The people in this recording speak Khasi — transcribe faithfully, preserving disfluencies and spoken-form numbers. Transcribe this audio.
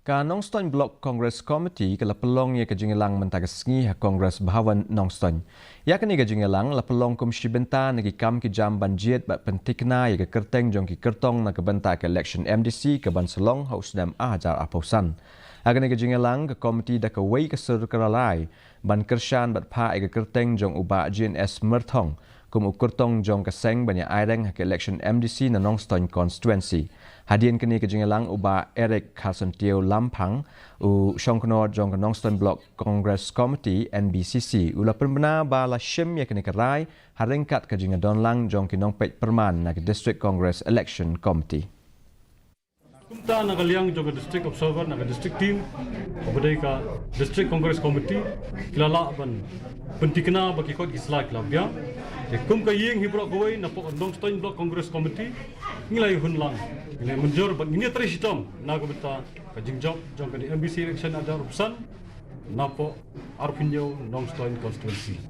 Ka Nongstoin Block Congress Committee ka la pynlong ïa ka jingïalang mynta ka sngi ha Congress Bhawan, Nongstoin. Ïa kane ka jingïalang la pynlong kum shi bynta na ki kam ki jam ban jied bad pyntikna ïa ka kyrteng jong ki kyrtong na ka bynta ka election M D C ka ban sa long ha u snem ar hajar arphew san. Ha kane ka jingïalang, ka committee da kawei ka sur ka la rai ban kyrshan bad phah ïa ka kyrteng jong u Bah Jean S Myrthong kum u kyrtong jong ka seng ban ïa aireng ha ka election M D C na Nongstoin constituency. Hadien kane ka jingïalang, u Bah Eric Kharsyntiew Lamphang, u shongknor jong ka Nongstoin Block Congress Committee, N B C C, u la pynbna ba la shim ïa kane ka rai ha ryngkat ka jingïadonlang jong ki nongpeit pyrman na ka District Congress Election Committee. Kumta na ka liang jong ka District Observer, na ka District Team, kaba dei ka District Congress Committee, ki la lah ban pyntikna ba ki kot ki sla ki la biang. Te kum ka ïing hi baroh kawei, napoh Nongstoin Block Congress Committee, ngi la ïa hun lang, ngi la ïa mynjur bad ngi ïa trei shitom na ka bynta ka jingjop jong ka M D C election ar hajar arphew san, napoh arphew hynñiew Nongstoin constituency.